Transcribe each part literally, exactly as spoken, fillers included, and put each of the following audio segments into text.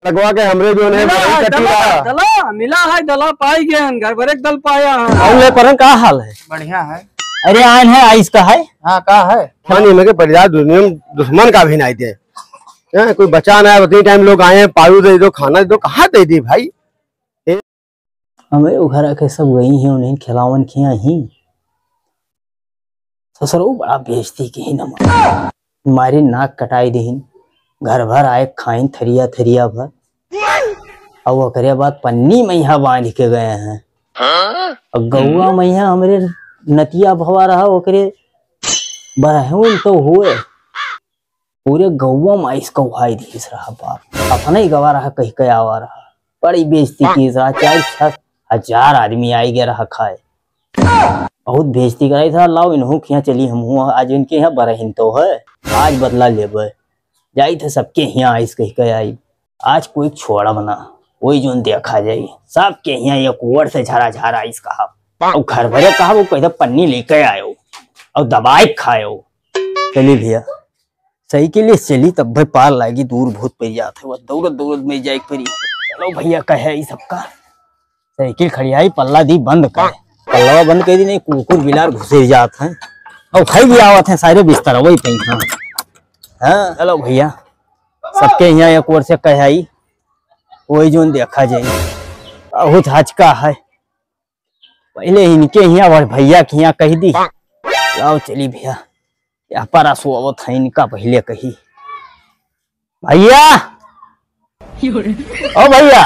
लगवा के हमरे जौन है, मिला वही है, कटी दला, रहा। दला, मिला है, दला पाई गए हैं, घर भरे के दल पाया है। और ले परन का हाल है? बढ़िया है। अरे आयन है, आइस का है? हाँ, का है? मानी मगे परिवार दुनिया में दुश्मन का भी नहीं दे। हैं, कोई बचा ना है, उतनी टाइम लोग आए हैं, पारू दे दो, खाना दे दो, कहाँ दे दी भाई? हमरे उ घरा के सब गई हैं, उन्हें खिलावन खिया ही। ससुरो बड़ा बेइज्जती किहिन हमार। मारे नाक कटाई दिहिन। घर भर आए खाइन थरिया थरिया भर। और ओकरे बाद पन्नी मइहा बांध के गए हैं। और गौवा मइहा हमरे नतिया भवा रहा, ओकरे बरहुन तो हुए। पूरे गौवा में आइस कौहाई दिस रहा बाप। अपने ही गवा रहा, कहि के आवा रहा। बड़ी बेइज्जती किस रहा, चार छह हजार आदमी आई गया रहा खाए। बहुत बेइज्जती कराई था। लाओ इनहू के यहाँ चली, हम हुआ आज इनके यहाँ बरहिन तो है, आज बदला लेबे। जाई थे सबके यहाँ आइस कहि के आई। आज कोई छोड़ा बना, वही जोन देखा जाई। सबके यहाँ एक ओर से झरा झरा आइस कहा। और घर भरे कहा वो कैसे पन्नी लेके आयो और दबाए खायो। चली भैया, साइकिल से चली तब भाई पार लागी, दूर बहुत पड़ जात है, वो दौड़त दौड़त में जाए के पड़ी। चलो भैया, कहे ई सबका साइकिल खड़ियाई, पल्ला दी बंद कर, पल्लवा बंद कर दी, नहीं कुकुर बिलार घुसे जात हैं और खाई भी आवत हैं सारे बिस्तर वही पे। हाँ, हाँ, चलो भैया, सबके यहाँ एक ओर से कहे आई, वही जोन देखा जाए। बहुत हचका है, पहले इनके हियाँ और भैया के हियाँ कहि दी। लाओ चली भैया, यह पर सोवत है, इनका पहले कही। भैया, ओ भैया।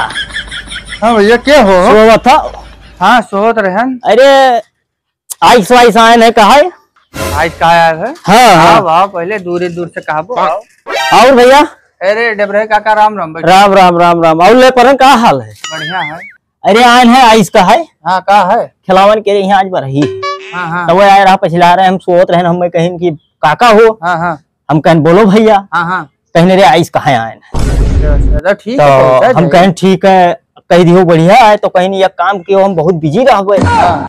हाँ भैया, के हो? सोवत हो? हाँ, सोवत रहन। अरे, आइस वाइस आयन है, कहा है? आइस कहा आया है? हाँ, हाँ। आओ, आओ, पहले दूर दूर से कहा बो, आओ। और भैया? अरे, डबरे काका, राम राम, बैठो। राम, राम, राम, राम। और ले परन का हाल है? बढ़िया है। अरे आयन है, आइस का है? हाँ, का है? खिलावन के लिए यहाँ आज बरही। हाँ, हाँ। तब वो आए रहा, पछिला रहे, हम सोत रहे, हम कहीं कि काका हो? हाँ, हाँ। हम कहन बोलो भैया। हाँ, हाँ। कहने रे आइस कहाँ आयन है? अच्छा, अच्छा, तो ठीक है, तो पहुँचा हम जाइए। कहन ठीक है, कह दियो बढ़िया है, तो कहन ये काम कियो हम बहुत बिजी रहबे। हाँ।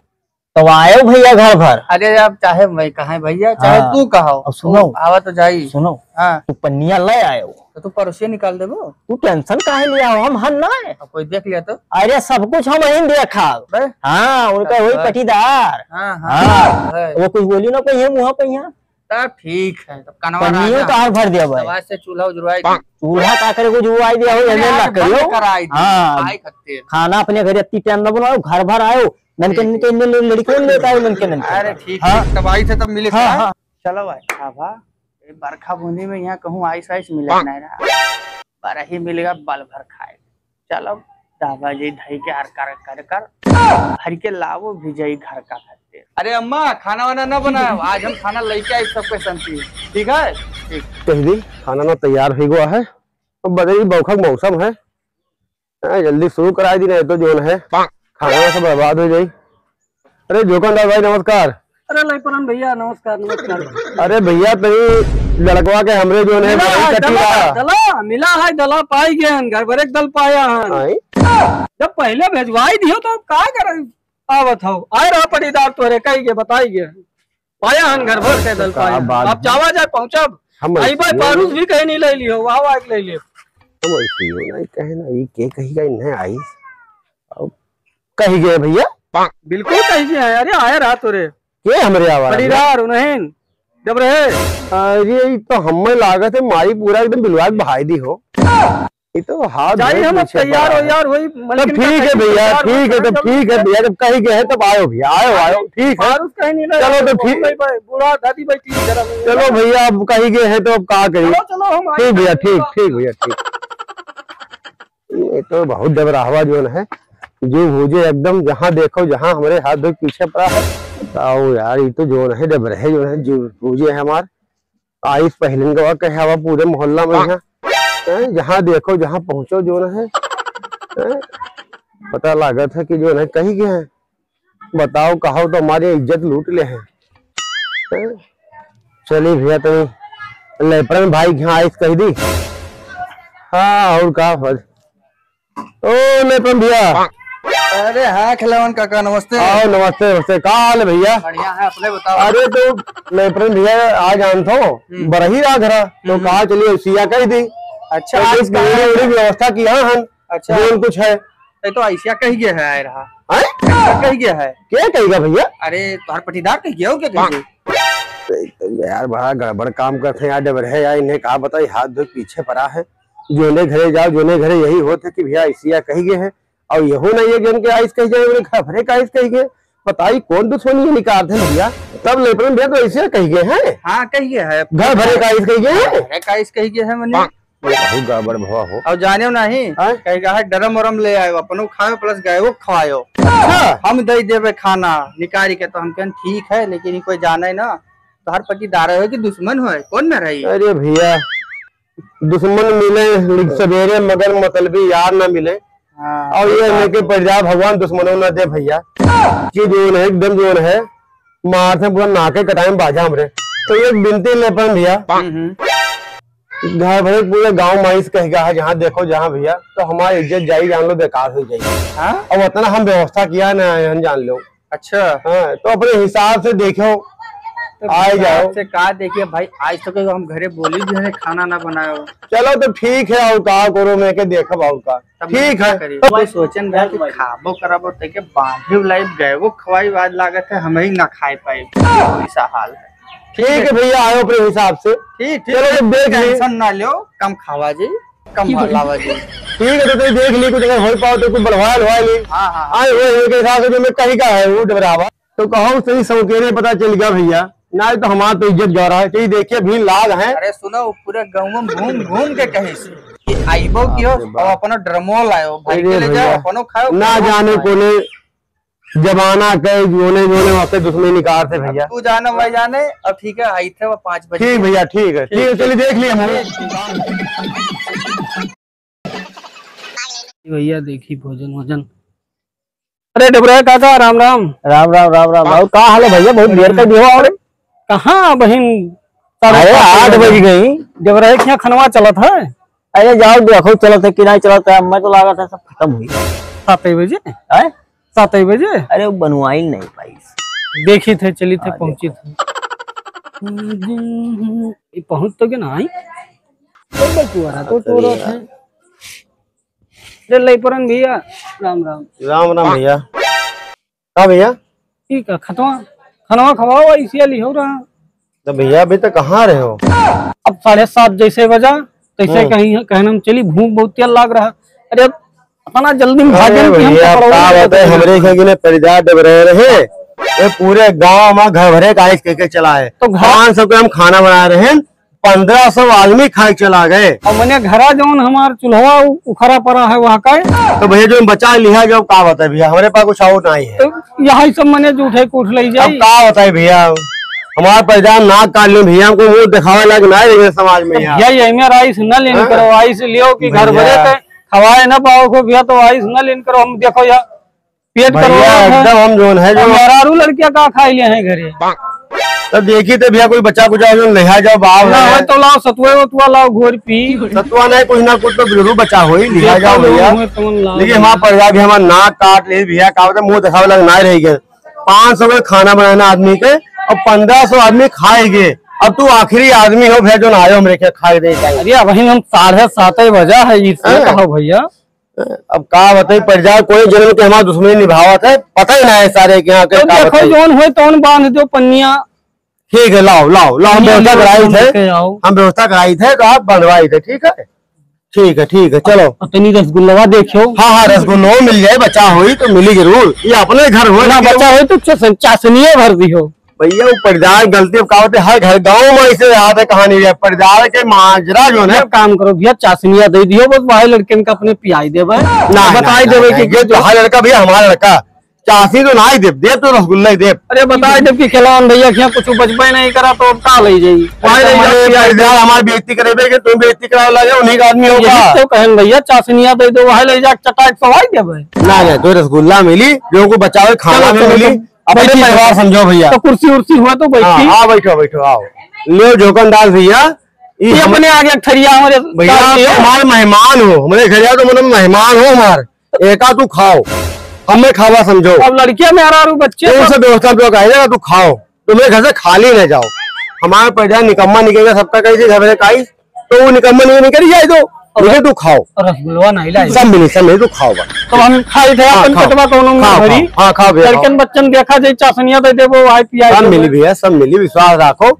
तो आयो भैया घर भर। अरे आप चाहे मैं कहे भैया, चाहे हाँ। तू कहो। अब सुनो। आवा तो जाई। सुनो। हाँ। तू पन्निया ले आयो। तो तू परोसिया निकाल देबो। तू टेंशन काहे लिया हो, हम हन ना है। अब कोई देख लिया तो? अरे सब कुछ हम ही देखा। बे? हाँ, उनका वही अच्छा। पटीदार। हाँ, हाँ, हाँ। है। वो कुछ बोली ना कोई है मुँह पे यहाँ। तब ठीक है, तब कनवा पन्नियों राजा। तो और भर दिया भाई। तब आज से चूल्हा उजरवाई दी। चूल्हा का करे को जुआई दिया हो, अरे एने आज ना करियो। बंद कराई दी, हाँ। खाए खातिर। खाना अपने घरे इतनी टाइम ना बनाओ, घर भर आयो, ननके ठीक। ननके इन्ने ले-, लड़के लेता है, ननके ननके। अरे ठीक हाँ। है, तब आई थे तब मिले हाँ, थे। हाँ। चलो भाई, आभा, ये बरखा बूंदी में यहाँ कहूँ आइस आइस मिले हाँ। नहीं रहा। बरही मिलेगा बल भर खाए। चलो, दादा जी धई के आर कर, कर, कर, भर के लावो भिजई घर का खातिर। अरे अम्मा, खाना वाना ना बनाओ, आज हम खाना लेके आए सबके संती, ठीक है? ठीक। कह दी, खाना ना तैयार हो गया है, तो बदली बौखा के मौसम है। हाँ, जल्दी शुरू कराई दी, नहीं तो जोन है, खाना ना सब बर्बाद हो जाई। अरे जोकन दास भाई, नमस्कार। अरे लइपरन भैया, नमस्कार, नमस्कार। अरे भैया, तनी लड़कवा के हमरे जोन है, मिला भाई है, कटी दला, रहा। दला, मिला है, दला पाई गए, घर भरे के दल पाया है। आई? जब पहले भेजवाई दियो तो का करे आवत हो? आए रहा पटीदार तोरे, कही के, बताई के। पाया हन घर भर के दल का पाया। बात आप है। जावा जाए पहुँचब। हम आई ऐसी भाई हो पारूस नहीं। भी कहीं नहीं ले लियो, वाह वाह ले लियो। हम ऐसी हो नहीं कहे ना, ये के कही गई नहीं आई। अब कही गए भैया? बिल्कुल कही गए हैं, अरे आया रहा तोरे। के हमरे आवाज है? पटीदार उन्हें जब रहे। अरे ये तो हमें लागत है माई पूरा एकदम बिलवा के बहाई दी हो। ये तो हाथ जाई धोए हम पीछे तैयार पड़ा हो है। यार, वही तब मलकिन का ठीक है कहीं भैया, तैयार ठीक है, होकर तब जब ठीक है भैया, जब कही गए हैं तब आयो भैया, आयो, आयो, ठीक है। बारूद कहीं नहीं चलो लगा, तो ठीक। भाई, बूढ़ा दादी बैठी है जरा। चलो भैया, अब कही गए हैं तो अब का करी? चलो, चलो, हम आए ठीक भैया, हैं। ठीक, ठीक भैया, ठीक। ये तो बहुत डबराहवा जोन है, जो भूजे एकदम जहाँ देखो, जहाँ हमरे हाथ धोए पीछे पड़ा है। आओ यार, ये तो जोन है, डबरहे जोन है, जो भूजे है हमार। आइस पहलन गवा कहे हवा पूरे मोहल्ला में यहाँ। हैं, जहाँ देखो, जहाँ पहुँचो, जोन है, हैं, पता लागत है कि जोन है, कही गए हैं। बताओ, कहो तो हमारी इज्जत लूट ले हैं। हैं? चली भैया, तनी लेपरन भाई के यहाँ आइस कह दी। हाँ, और का फर्ज? ओ लेपरन भैया। अरे हाँ खिलावन काका, नमस्ते। आओ, नमस्ते, नमस्ते। का हाल है भैया? बढ़िया है, अपने बताओ। अरे तो लेपरन भैया, आ जान थो, हम्म। बरही रहा घरा, तो हम्म। कहा चलिए सिया कह दी। अच्छा, तो आज कुछ का है? पूरी व्यवस्था किया हन, अच्छा। जोन कुछ है। ये तो ऐसिया कही गया है, आए रहा। हैं? ऐसा कही गया है। क्या कहेगा भैया? अरे, तोहर पटीदार कही गया हो क्या कही गया? तो यार, बड़ा गड़बड़ काम करते हैं यार, डबरे यार, इन्हें का बताई, हाथ धो के पीछे पड़ा है। जोने घरे जाओ, जोने घरे यही होत है कि भैया, ऐसिया कही गए हैं। और यहू नहीं है कि उनके आइस कही गए, उनके घर भरे का आइस कही गए। बताई, कौन दुश्मनी है निकालते हैं भैया? तब लेपरन भैया तो ऐसे कही गए हैं। हाँ, कही गए है। घर भरे का आइस कही गए हैं। घर भरे का आइस कही गए है मने। बहुत गड़बड़ भवा हो। और जाने नहीं, हाँ? कही गए है, डरम वरम ले आयो, अपनो खायो plus गयो खवायो। अच्छा। हम दे देबे खाना निकाली के, तो हम कहन, "ठीक है, लेकिन ये कोई जाने ना, तोहर पटीदार है कि दुश्मन है, कौन न रही?" अरे भैया, दुश्मन मिले सवेरे, मगर मतलबी यार ना मिले। हाँ, और ये बात लेके तो। पड़ जा भगवान, दुश्मनों ना दे भैया। कि जोन है, एकदम जोन है, मार से पूरा नाके कटाए में बाजा हमरे। तो ये बिनती लेपन भैया, हम्म, हम्म। घर भरे पूरे गाँव में आइस कह गया है, जहाँ देखो जहाँ भैया, तो हमारी इज्जत जाई, जान लो, बेकार हो जाई। हाँ? अब उतना हम व्यवस्था किया ना, हम जान लो। अच्छा। हाँ, तो अपने हिसाब से देखो, तो आए हिसाब जाओ। से का देखिए भाई, आज तो कोई हम घरे बोली भी है, खाना ना बनायो। चलो तो ठीक है, और का करो, मैं के देखब और का। तब ठीक मैं है। का करी? तो कोई सोचन रहा कि खाबो कराबो, ते के बांधे लाइब गए, वो खवाई बाद लागत है, हम ही ना खाए पाए, ऐसा हाल है। ठीक है भैया, आयो अपने हिसाब से। ठीक, ठीक। चलो, तो देख ली। Tension ना लो, कम खावा जी। कम लावा जी। ठीक है, तो तू देख ली, कुछ अगर हो पाओ तो कुछ बढ़वा लवा ली। हाँ, हाँ, हाँ। आए हुए इनके हिसाब से जो मैं कहीं का है, वो डबरावा। तो कहो सही सौकेरे पता चल गया भैया, ना तो हमार तो इज्जत जा रहा है। तो ये देखिए, भीड़ लाग है। अरे सुनो, पूरे गाँव में घूम घूम के कहे से कि आइबो की हो, बाप रे बाप। और अपनो ड्रमो लायो, भाई अरे के ले जाओ, भैया। अपनो खाओ, ना अपनो जाने खाओ। कोने जमाना के जोने जोने वहाँ से दुश्मनी निकाल से भैया। तू जाने, मैं जाने। अब ठीक है, आई थे वो पाँच बजे। ठीक भैया, ठीक है, ठीक है, ठीक। चलिए देख लिए हम। भैया देखी भोजन वोजन। अरे डबरा काका, राम राम। राम राम, राम राम। और का हाल है भैया? बहुत देर कर दियो। और कहाँ बहिन? अरे, आठ बज गई। डबरा के यहाँ खनवा चलत है। अरे जाओ देखो, चलत है कि नहीं चलत है, मैं तो लागत है सब खत्म हुई। सात बजे? हैं? सात बजे? अरे, वो बनवाई नहीं पाई। देखी थे, चली थे, हाँ, पहुँची देखो। थे। ये पहुँच तो गया ना, आई? तो बकुआ रहा, तो अरे टोरा यार। थे। ले, ले, परन भैया, राम, राम। राम, राम भैया। का भैया? ठीक है, खतवा, खनवा खवाओ, इसी लिहो रहा। तो भैया, अभी तक कहाँ रहे हो? अब साढ़े सात जैसे बजा, तैसे हम्म। कहीं, कहना हम चली, भूख बहुत तेज लाग रहा। अरे, अब इतना जल्दी में अरे भागन कि हम भैया, पकड़वा का नहीं बताए, सकते। हमरे घर के ने परिदार डब रहे रहे। ये पूरे गांव में घर भरे का आइस कह के चला है। तो घर पाँच सौ के हम खाना बना रहे हैं, पन्द्रह सौ आदमी खाए चला गए। और मने घरा जौन हमार चूल्हा उ-, उखरा पड़ा है वहाँ का। तो भैया जो बचा लिहा जाओ, का बताए भैया, हमरे पास कुछ और नहीं है। तो यही सब मने जूठे कूठ ले अब जाई। का बताए भैया, हमार परिदार नाक काट ले भैया, हमको मुंह दिखावे लायक ना रहे समाज में तो यार। भैया यही में आइस न लेन हाँ? करो, आइस लियो कि घर भैया। भरे के खवाए ना पाओ को भैया, तो आइस न लेन करो। हम देखो यार, पेट भैया, करोड़ा है। एकदम हम जोन है जो अब मेहरारू लड़कियां का खाई ले हैं घरे। तब देखी तो भैया कोई बच्चा कुचा हो जो ले आ जाओ, बाप ना है। हो तो लाओ सतुआ वतुआ लाओ घोर पी। सतुआ नहीं, कुछ ना कुछ तो जरूर बचा होई, लिहा देखो जाओ लोग भैया। हुए तो लाओ लेकिन भैया। हमारा परिवार भी हमारा नाक काट ले भैया, का होता मुंह दिखावे लग ना रह गए। पाँच सौ का खाना बनाना आदमी के और पन्द्रह सौ आदमी खाएगे। अब तू आखिरी आदमी हो भैया जो ना आयो हमरे के खाए दे जाए। अरे वही हम साढ़े सात बजा है, इसमें हाँ। कहो भैया। अब का बताई, पड़ जाए, कोई जन्म के हमार दुश्मनी निभावत है, पता ही ना है सारे के यहाँ के तो का देखो, बताई। जौन होए तौन बांध दो पन्निया। ठीक है, लाओ, लाओ, लाओ, हम पन्निया व्यवस्था लो, कराई तुम थे, लेके आओ। हम व्यवस्था कराई थे, तो आप बंधवाई थे, ठीक है? ठीक है, ठीक है, चलो। और तनी रसगुल्लवा देखियो। हाँ, हाँ, रसगुल्लो मिल जाए, बचा होई तो मिली जरूर। ये अपने घर हो ना, लेकिन बचा होई तो चस-, चाशनिये भर दियो। भैया, वो परिदार गलती अब का होते, हर घर गाँव में ऐसे याद है कहानी है, परिदार के माजरा जो है। एक काम करो भैया, चाशनिया दे दियो, बस भाई लड़कन का अपने पियाई देबे। ना, बताई ना, देबे ना, कि ये जो हर लड़का भैया हमारा लड़का, चाशनी तो ना ही देब, देब तो रसगुल्ला ही देब। अरे बताई देब कि खिलावन भैया के यहाँ कुछ बचबे नहीं करा तो अब का ले जाई? भाई अरे ले तुम्हारे जाओ, पियाई परिदार देब। हमारी बेइज्जती करेबे कि तुम बेइज्जती करावे लगे, उन्हीं का आदमी होगा। यही तो कहन भैया, चाशनिया दे दो, वही ले जा चटाक सवाई देबे। ना, ना, तो रसगुल्ला मिली, जो को बचावे खाना चलो, भी चलो, मिली। तो अपने बैठी, परिवार बैठी। समझो भैया। तो कुर्सी उर्सी हुआ तो बैठी। हाँ, हाँ, बैठो, बैठो, आओ। लो, जोकन दास भैया, ई ये हम अपने आगे ठरिया हमारे भैया, साथ आप लियो। हमारे मेहमान हो, हमारे घर आओ तो मतलब मेहमान हो हमार। एका तू खाओ, हमें खावा समझो। अब लड़कियां में आ रहा बच्चे तुम सब। सब व्यवस्था तो का है, तू खाओ, तुम्हें घर से खाली न जाओ। हमारे पैदा निकम्मा निकलेगा सबका, कहीं से घर में काई, तो वो निकम्मा नहीं निकल जाए तो। मिले तू खाओ। रसगुल्ला नहीं लाई। सब मिली, सब मिली, तू खाओ बस। तो हम खाई थे हाँ, अपन खाओ। पेटवा कौनो में खाओ, भरी। खाओ, हाँ, खाओ भैया, खाओ। लड़कन बच्चन देखा जाए, चासनिया दे देबो, वाई पियाई सब देबो। मिली भैया, सब मिली, विश्वास रखो।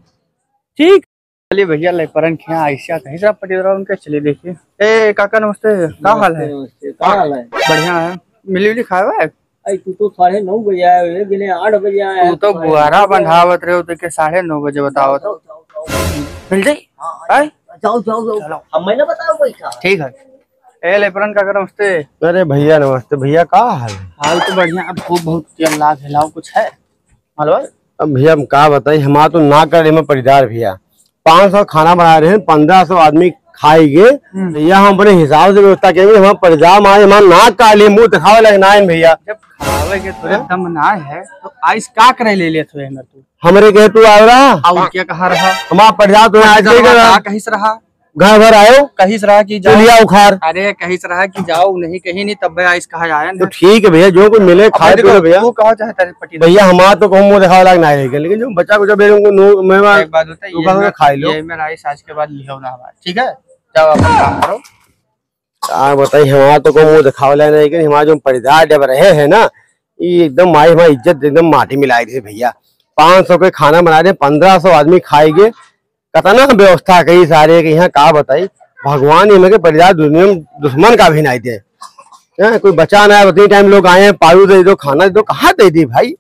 ठीक। चलिए भैया, लेपरन के यहाँ आइसिया कहीं से आप पटेल उनके चलिए देखिए। ए काका नमस्ते, का हाल है? नमस्ते, का हाल है? बढ़िया है। मिली उली खाए हुआ? अरे तू तो साढ़े नौ बजे आए हो, गिने आठ बजे आए तू तो बुआरा बंधावत रहे हो, तो के साढ़े नौ बजे बताओ तो। जाओ, जाओ, जाओ। मिल जाई? हाँ, हाँ, हैं? जाओ, जाओ, जाओ। चलो। हम मैं ना बताऊँ भाई का। ठीक है। ए लेपरन काका नमस्ते। अरे भैया नमस्ते। भैया का हाल है? हाल तो बढ़िया, अब खूब बहुत तेल लाग है, लाओ कुछ है? मालवा? अब भैया हम का बताई, हमारा तो ना करे में पटीदार भैया। पाँच सौ खाना बना रहे हैं, पन्द्रह सौ आदमी खाएंगे। हम्म। भैया हम अपने हिसाब से व्यवस्था करेंगे, हमारा पटीदार मारे, हमारा ना काली मुंह दिखावे लायक ना है भैया। जब खावे के तोरे हाँ? दम ना है, तो आइस का करे ले लेत हुए हमर तू? हमरे कहे तू आयो रहा? और क्या कहा रहा? हमारा पटीदार तो आज तब नहीं का कहा? कहिस रहा? घर भर आयो? कहिस रहा कि जाओ। चुलिया उखाड़। अरे, कहिस रहा कि जाओ, नहीं कहीं नहीं, तब आइस कहा आयन तो है। ठीक है भैया, जो कुछ मिले, अब खाए देखो, पी लो भैया। तू कहो चाहे तारे पटीदार। भैया, हमारा तो कहूँ मुंह दिखावे लायक ना है, लेकिन जो बचा कुचा बेर उनको नो-, मैं एक बात बताइए, तू ये कहाँ मैं, खाई लो? ये मैं राइस आज के बाद लिहो ना हमारे, ठीक है? जाओ, अपन काम करो। का बताई, हमारा तो कहूँ मुंह दिखावे लायक नहीं, लेकिन हमारा जो पटीदार जब रहे हैं ना, ये एकदम माई हमारी इज्जत एकदम माटी मिलाई दी भैया। पाँच सौ के खाना बना रहे, पन्द्रह सौ आदमी खाएंगे, कतना व्यवस्था करी सारे के यहाँ, का बताई, भगवान इनके परिवार दुनिया में दुश्मन का भी नहीं दे। हैं, कोई बचा ना है, उतनी टाइम लोग आए हैं, पालू दे दो, खाना दे दो, कहाँ दे दी भाई?